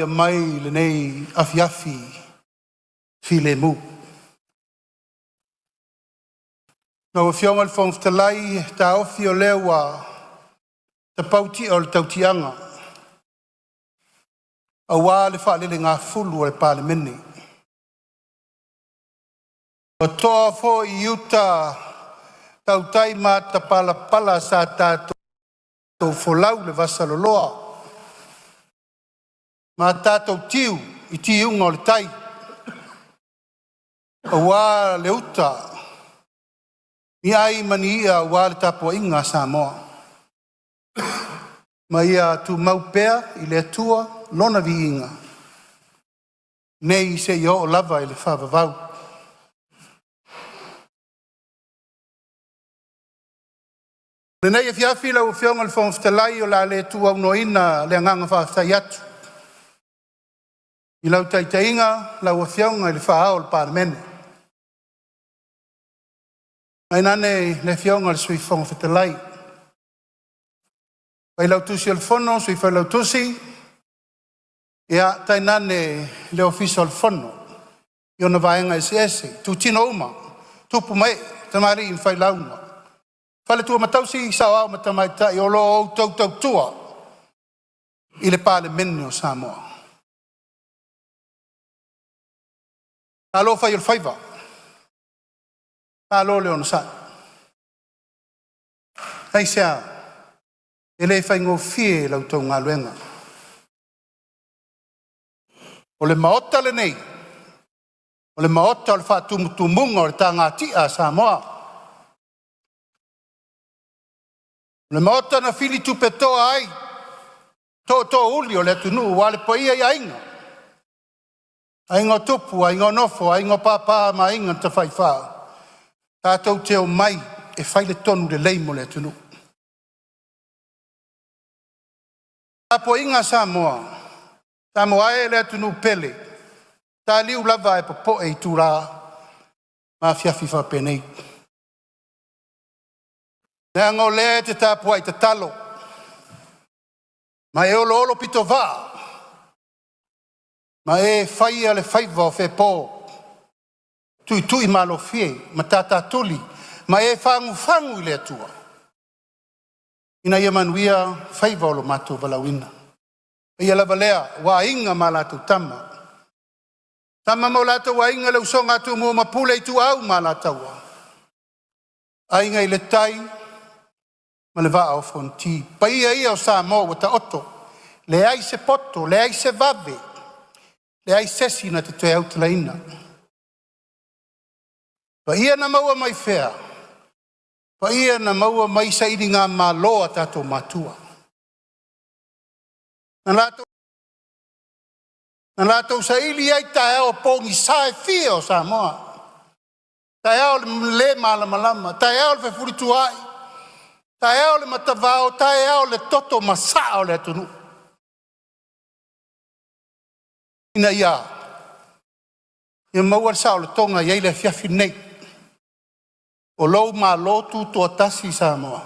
Mai lenei afiafi filemu. Lau Afioga i le Fofoga Fetalai, e taofi o lea ua tapau tia o le tautiaga aua le faalelegafulu a le Palemene, ua toa foi i uta tautai matapalapala sa tatou folau i le vasaloloa ma tatou tiu i tiuga o le tai aua le uta, ni ai ma ni i'a aua le tapuaiga a Samoa. Ma ia tumau pea i le Atua Lona viiga nei seia oo lava i le faavavau. I lenei afiafi lau Afioga i le Fofoga Fetalai, o le a le tuuaunoaina le agaga faafetai atu i lau taitaiga lau Afioga i le Faa-ao o le Palemene, tainane le Afioga i le Sui Fofoga Fetalai, Failautusi o le Fono, Sui Failautusi, tainane le Ofisa o le Fono i ona vaega eseese, itutino uma, tupu ma ee, tamalii ma failauga, faletua ma tausi, saoao ma tamaitai o lo o outou tautua i le Palemene o Samoa. Malo fai o le faiva, malo le onosai. Aisea? E le faigofie la outou galuega. O le Maota lenei, o le Maota o le faatumutumuga o le tagati'a a Samoa. O le Maota na filitupetoa ai tootoouli o le atunuu aua le paia i Aiga, Aiga o Tupu, Aiga o Nofo, Aiga o Papa ma Aiga na Tafaifa, tatou te omai e fai le tonu lelei mo le atunuu. Le tapuaiga a Samoa, Samoa e le atunuu pele, taliu lava ae popoe itula ma afiafi faapenei, leaga o lea e te tapuai tatalo ma e oloolo pitovaa ma e faia le faiva o Fepo, tuitui malofie ma tatatuli ma e fagufagu i le Atua ina ia manuia faiva o lo matou valaauina. O paia lava lea aua Aiga ma latou Tama, Tama ma o latou Aiga, le usoga a Tumua ma Pule, Ituau ma Alataua, Aiga i le Tai ma le Vaa o Fonoti. Paia ia o Samoa ua taoto, leai se poto, leai se vave, leai se isi na te toe autalaina. Paia na maua mai fea? Paia na maua mai sailigamalo a tatou matua na latou saili ai taeao pogisa e fia o Samoa, taeao o le le malamalama, taeao o le fefulisai, taeao o le matavao, taeao o le toto masaa o le atunuu, ina ia maua le saolotoga e i ai le afiafi lenei. O lou malo tutoatasi Samoa,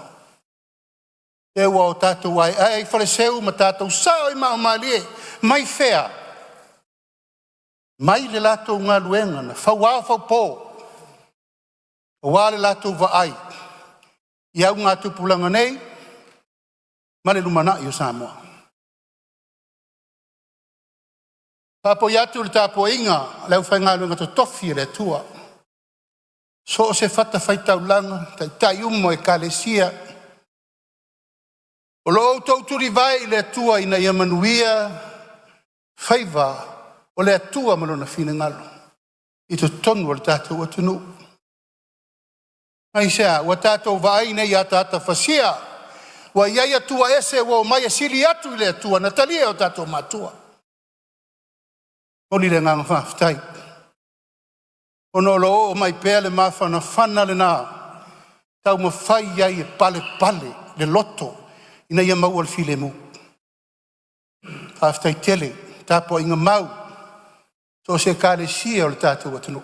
lea ua tatou aeae ai faleseu ma tatou sao i maaomalie. Mai fea? Mai le latou galuega na fauao faupo aua le latou vaai i augatupulaga nei ma le lumanai o Samoa. Faapoi atu le tapuaiga a le aufaigaluega totofi a le Atua, so o se fatafaitaulaga, taitai uma o ekalesia, o lo o outou tulivae i le Atua ina ia manuia faiva o le Atua ma Lona finagalo i totonu o le tatou atunuu. Aisea? Ua tatou vaai nei i ataata fasia ua i ai atua ese ua omai e sili atu i le Atua na talia e o tatou matua. E momoli le agaga faafetai ona o lo o oo mai pea le mafanafana lena taumafai ai e palepale le loto ina ia maua le filemu. Faafetai tele i le tapuaiga mau a so o se ekalesia o le tatou atunuu.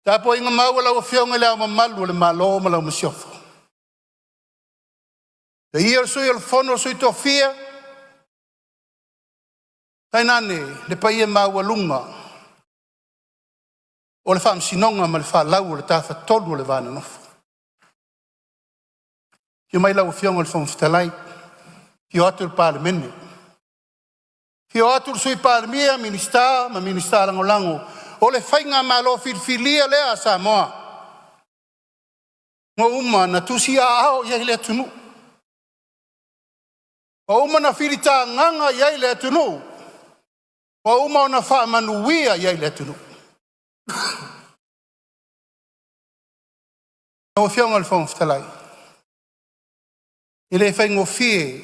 Tapuaiga mau a lau Afioga i Le Ao Mamalu o le Malo ma lau Masiofo, le paia i le Sui o le Fono a Sui Tofia Tainane le paia maualuga o le Faamasinoga ma le faalau o le Tafatolu o le Va Nonofo. Afio mai lau Afioga i le Fofoga Fetalai, afio atu le Palemene, afio atu le Sui Palemia, Minisita ma Minisita Lagolago o le Faigamalo filifilia lea a Samoa ua uma ona tusiaao i ai le atunuu, ua uma ona filitagaga i ai le atunuu, ua uma ona faamanuia i ai le atunuu. Lau Afioga i le Fofoga Fetalai, e le faigofie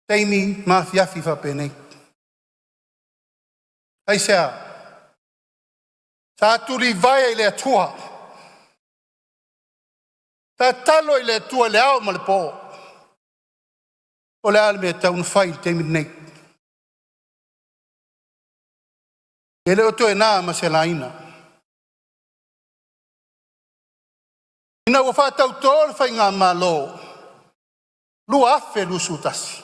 taimi ma afiafi faapenei. Aisea? Sa tulivae i le Atua, tatalo i le Atua i le ao ma le po, o le a le mea e tatau ona fai i le taimi lenei? E le o toe na ma se laina. Ina ua faatauto le Faigamalo 2021,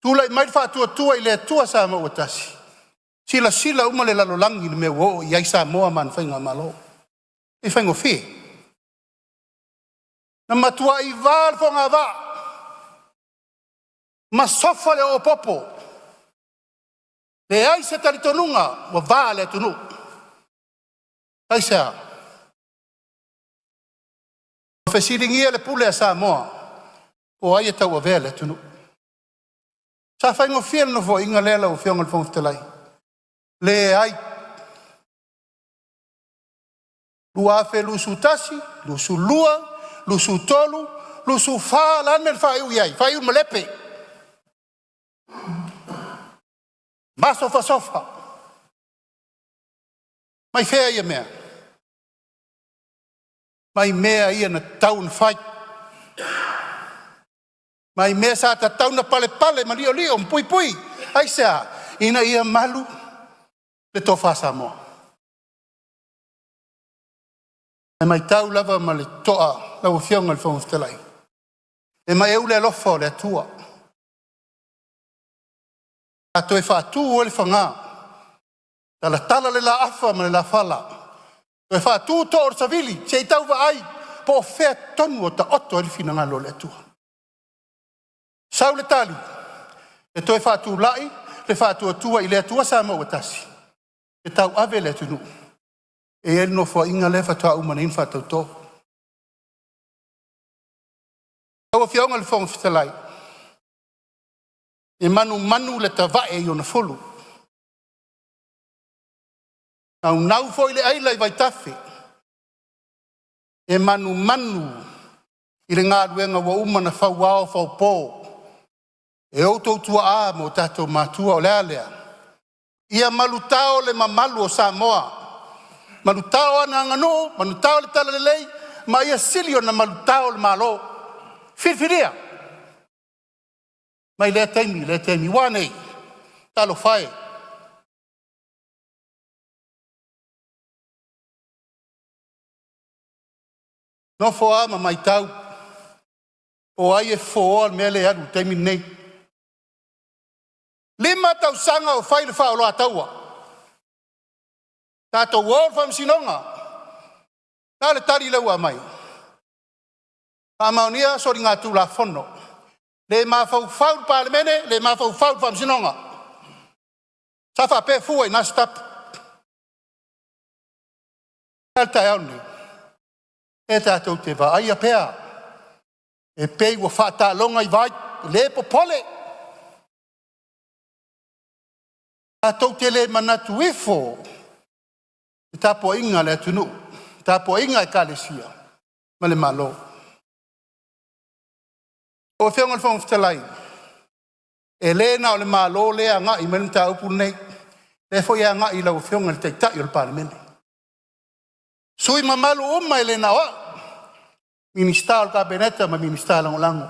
tulai mai le Faatuatua i le Atua Samoa ua Tasi, silasila uma le lalolagi i le mea ua oo i ai Samoa ma ana Faigamalo. E le i faigofie. Na matuai va le fogavaa ma sofa le oopopo, leai se talitonuga ua va le atunuu. Aisea? Ua fesiligia le pule a Samoa po o ai e tauavea le atunuu. Sa faigofie le nofoaiga lea lau Afioga i le Fofoga Fetalai? Leai. 2021, 2022, 2023, 2024, o le a le mea na faaiu i ai? Na faaiu i le malepe, masofasofa. Mai fea ia mea? Mai mea ia na tatau ona fai, mai mea sa tatau ona palepale ma liolio ma puipui. Aisea? Ina ia malu le tofa Samoa. Ae matau lava ma le totoa lau Afioga i le Fofoga Fetalai, e maeu le alofa o le Atua, sa toe faatu ai le fagā, talatala le laafa ma le lafala, toe faatu too o le savili se i tau vaai po o fea tonu o taoto ai le finagalo o le Atua. Sau le tali, e toe faatulai le Faatuatua i le Atua Samoa ua Tasi e tauave le atunuu. E i ai le Nofoaiga lea faatoa uma nei ona faatauto. Lau Afioga i le Fofoga Fetalai, e manumanu i le tavae i ona fulu, naunau foi le aila i vaitafe, e manumanu i le galuega ua uma ona fauao faupo e outou tuaa ma o tatou matua. O le a lea? Ia malutao le mamalu o Samoa, malutao ana aganuu, malutao le talalelei ma ia sili ona malutao le Malo. Filifilia mai lea taimi i lea taimi. Ua a nei? Talofa e, nofo a ma matau po o ai e fofoa le mea lea e alu i le taimi lenei. 5 tausaga o fai le faaoloataua, tatou o i le faamasinoga. O le a le tali lea ua aumai? Faamaonia soligatulafono, le mafaufau i le Palemene, le mafaufau i le Faamasinoga. Sa faapea fua i na sitapu. Ae a le taeao lenei? E tatou te vaaia pea e pei ua faataaloga i vai, le popole. Tatou te le manatu ifo i le tapuaiga a le atunuu, tapuaiga a Ekalesia ma le Malo. Lau Afioga i le Fofoga Fetalai, e le na o le Malo lea e agai mai ai le mataupu lenei, o lea foi e agai i lau Afioga i le Taitai o le Palemene. Sui usufono mamalu uma e le na o au, Minisita o le Kapeneta ma Minisita Lagolago.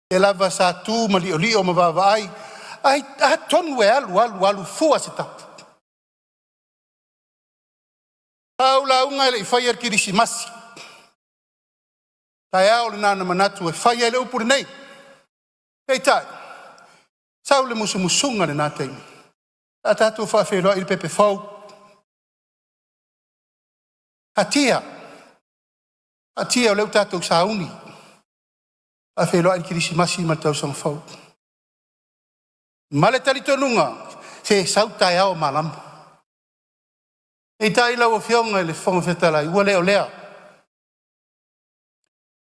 O lea lava sa tu ma liolio ma vaavaai, atonu e alu alu alu fua se tapu. Sa ou lauga ae le i faia le kerisimasi, taeao lena na manatu e fai ai le upu lenei. Peitai, Sau le musumusuga i lena taimi, o le a tatou faafeiloai le pepe fou. Taatia, taatia o lea ua tatou sauni e faafeiloai le Kerisimasi ma le Tausaga Fou, ma le talitonuga, se sau taeao malama. Peitai lau Afioga i le Fofoga Fetalai, ua le o lea.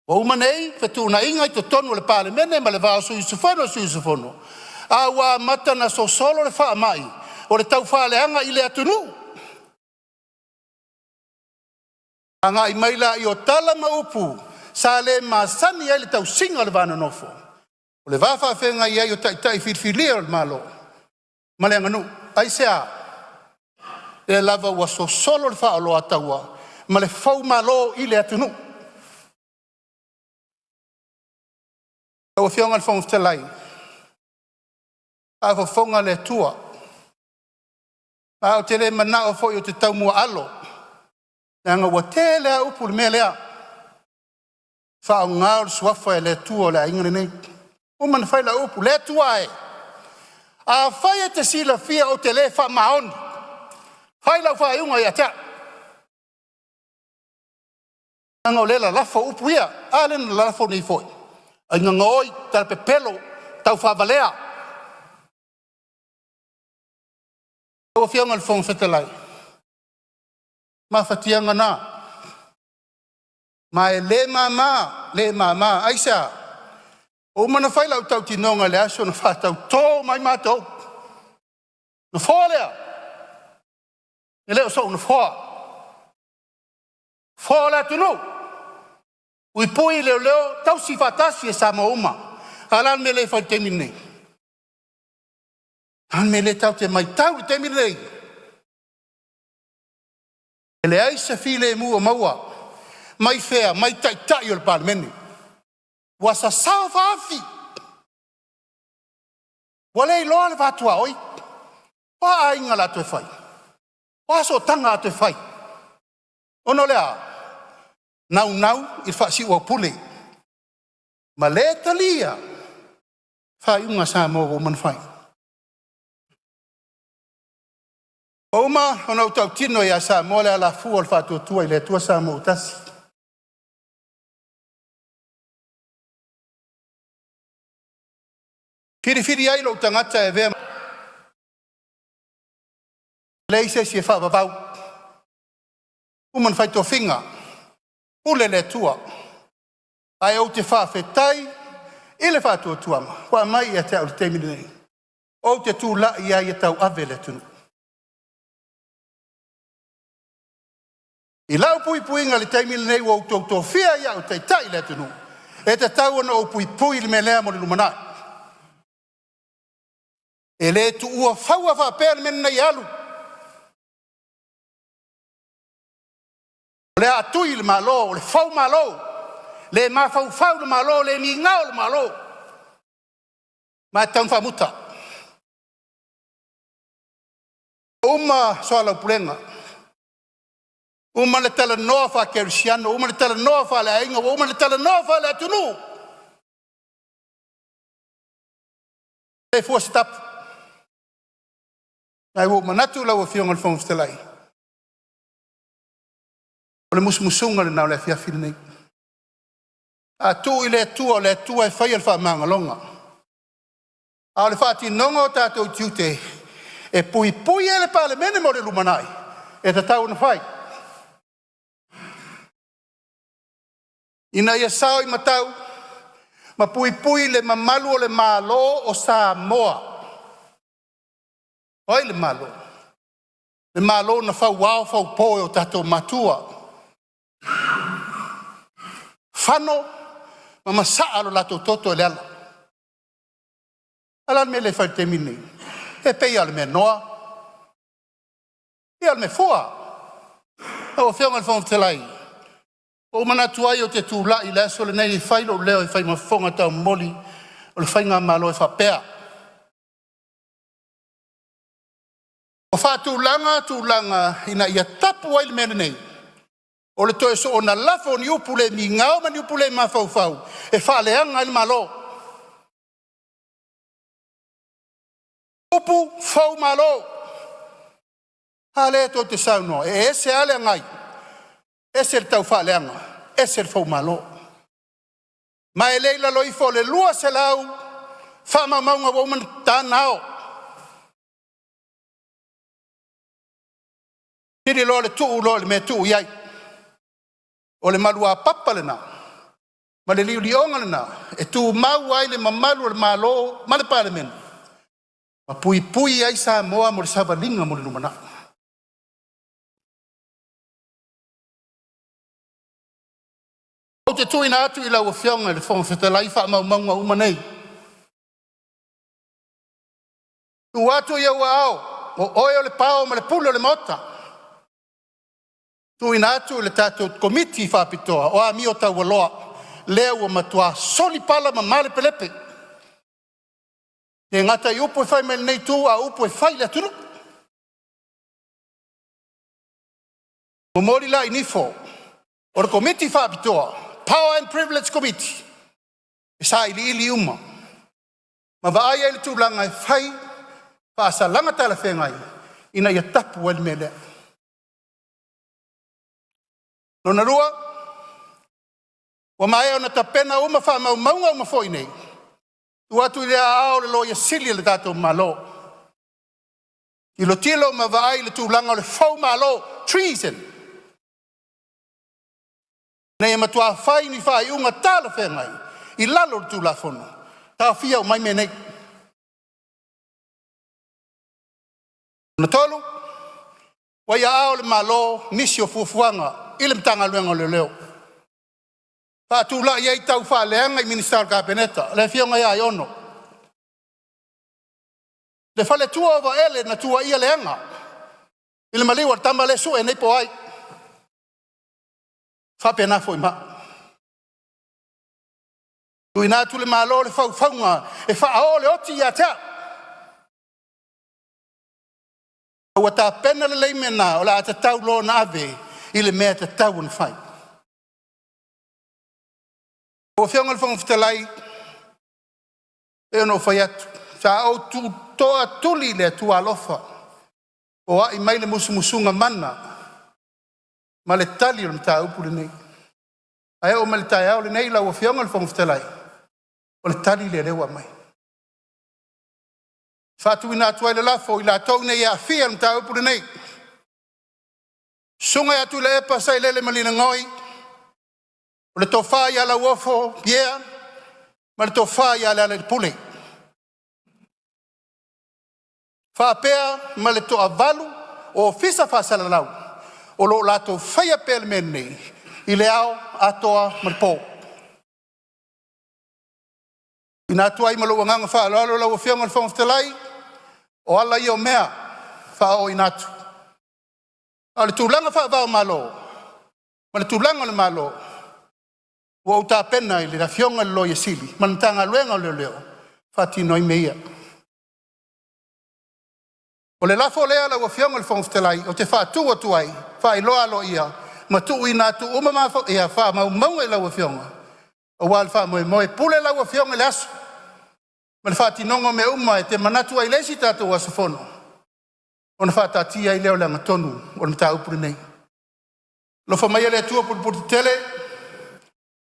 Ua uma nei fetuunaiga i totonu o le Palemene ma le va o sui usufono e sui usufono, a ua amata ona sosolo le faamai o le taufaaleaga i le atunuu. Agai mai lea o tala ma upu sa le masani ai le tausiga o le va nonofo, o le va faafeagai ai o Taitai filifilia o le Malo ma le aganuu. Aisea? Lea lava ua sosolo le faaoloataua ma le foumalo i le atunuu. Lau Afioga i le Fofoga Fetalai, faafofoga le Atua, ma ou te le manao foi ou te taumuaalo leaga ua tele a upu i le mea lea, faaaoga o le suafa o le Atua o le aiga lenei. Ua uma ona fai lau upu, le Atua e, afai e te silafia ou te le faamaoni, fai lau faaiuga ia te au, leaga o lea e lalafo upu ia. A lea na lalafo nei foi, aiga gaoi, talapepelo, taufaavalea. Lau Afioga i le Fofoga Fetalai, mafatiaga na, ma e le mama, le mama. Aisea? Ua uma ona fai lau tautinoga i le aso na faatauto uma ai matou, nofoa lea, e le o sou nofoa, nofoa o le atunuu, puipui leoleo, tausi faatasi e Samoa uma. A o le a le mea lea e fai i le taimi lenei? O le a le mea lea tatou te matau i le taimi lenei? E leai se filemu o maua. Mai fea? Mai Taitai o le Palemene. Ua sasao faafi, ua le iloa le va tuaoi. O a aiga o le a toe fai? O a sootaga a toe fai? Ona o le a? Naunau i le faasiuaupule ma le talia faaiuga a Samoa ua uma ona fai. Ua uma ona ou tautino ia Samoa le alafua o le Faatuatua i le Atua Samoa ua Tasi. Filifili ai lou tagata e avea ma leai se isi e faavavau, uma ona fai tofiga, pule le Atua. Ae ou te faafetai i le faatuatuaga ua aumai ia te au i le taimi lenei, ou te tulai ai e tauave le atunuu. I lau puipuiga i le taimi lenei ua outou tofia ai au e taitai le atunuu, e tatau ona ou puipui le mea lea mo le lumanai. E le tuua faua faapea le mea lenei e alu. O le a tui le Malo, o le foumalo, le mafaufau i le Malo, le migao i le Malo, ma e tatau ona faamuta. Ua uma soalaupulega, uma ona talanoa faakerisiano, uma ona talanoa faaleaiga, ua uma ona talanoa faaleatunuu. E le fua se tapu, ae ua ou manatu lau Afioga i le Fofoga Fetalai, o le musumusuga lena o le afiafi lenei. A tuu i le Atua o le Atua e faia le faamagaloga, a o le faatinoga o tatou tiute e puipui ai le Palemene mo le lumanai, e tatau ona fai. Ina ia sao i matau ma puipui le mamalu o le Malo o Samoa. O ai le Malo? Le Malo na fauao faupo e o tatou matua, fano ma masaa lo latou toto i le ala. A o le a le mea lea e fai i le taimi lenei? E pei lava o le mea noa, ia o le mea fua. Lau Afioga i le Fofoga Fetalai, ua ou manatu ai ou te tulai i le aso lenei e fai lou leo e fai ma fofoga taumomoli o le Faigamalo e faapea, Ua faatulaga tulaga ina ia tapu ai le mea lenei o le toe soona lafo o ni upu le migao ma ni upu le mafaufau e faaleaga ai le Malo. Upu fou malo, a lea tou te saunoa e ese a le agai, ese le taufaaleaga, ese le foumalo. Ma e le i lalo ifo o le 200 faamaumauga ua uma ona ta na ao. Sili loa le tuu loa i le mea e tuu i ai. O le maluapapa lena ma le liuliuga lena e tumau ai le mamalu o le Malo ma le Palemene ma puipui ai Samoa mo le savaliga mo le lumanai. Ou te tuuina atu i lau Afioga i le Fofoga Fetalai faamaumauga uma nei, tuu atu i ou aao o oe o le pao ma le pule o le Maota, tuuina atu i le tatou Komiti Faapitoa o Amio Taualoa lea ua matua soli pala ma malepelepe, e le gata i upu e fai mai lenei itu a o upu e fai i le atunuu. Momoli la i nifo o le Komiti Faapitoa Power and Privilege Committee e sailiili uma ma vaai ai le tulaga e fai faasalaga talafeagai ina ia tapu ai le mea lea. Lona lua, ua maea ona tapena uma faamaumauga uma foi nei, tuu atu i aao o le Loia Sili a le tatou Malo, tilotilo ma vaai i le tulaga o le foumalo, treason, ina ia matua fai ni faaiuga talafeagai i lalo o le Tulafono, taofia uma ai mea nei. Lona tolu, ua i aao o le Malo nisi o fuafuaga i le Matagaluega o Leoleo, faatulai ai taufaaleaga i Minisita o le Kapeneta, le afioga ia Aiono, le faletua o Vaele na tuuaia leaga i le maliu o le tama lea e sue nei po o ai. E faapena foi ma au. Tuuina atu i le Malo le faufauga e faaoo le oti ia te au, a ua tapena lelei mea na, o le a tatau loa ona ave i le mea e tatau ona fai. Lau Afioga i le Fofoga Fetalai, e pei ona ou fai atu, sa ou toatuli i le Atua alofa foai mai le musumusuga mana ma le tali o le mataupu lenei. Ae oo mai i le taeao lenei lau Afioga i le Fofoga Fetalai, o le tali lea o lea ua aumai. E faatuina atu ai le lafo, I latou nei e aafia i le mataupu lenei, Susuga ia Tuilaepa Sailele Malielegaoi, o le Tofa Lauofo Pierre ma le Tofa Lealailepule. Faapea ma le toavalu o Ofisa Faasalalau o lo o latou faia pea le mea lenei i le ao atoa ma le po. Tuuina atu ai ma lou agaga faaaloalo lau Afioga i le Fofoga Fetalai, o ala ia o mea e faaooina atu. A o le tulaga faava-o-Malo ma le tulaga o le Malo, ua ou tapena i le Afioga i le Loia Sili ma le Matagaluega o Leoleo e faatino ai mea ia. O le lafo lea lau Afioga i le Fofoga Fetalai ou te faatu atu ai, E faailoa aloaia ma tuuina atu uma faamaumauga i lau Afioga aua le faamoemoe. E pule lau Afioga i le aso ma le faatinoga o mea uma e te manatu ai i le isi tatou aso fono ona faataatia ai lea o le agatonu o le mataupu lenei. Alofa maia le Atua pulepuletetele,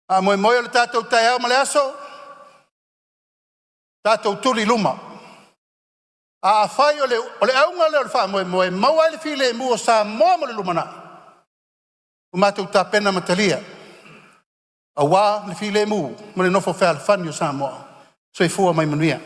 faamoemoe o le tatou taeao ma le aso, tatou tuli i luma. Afai o le auga lea o le faamoemoe e maua ai le filemu o Samoa mo le lumanai, ua matou tapena ma talia aua le filemu ma le nofo fealofani o Samoa. Soifua ma ia manuia.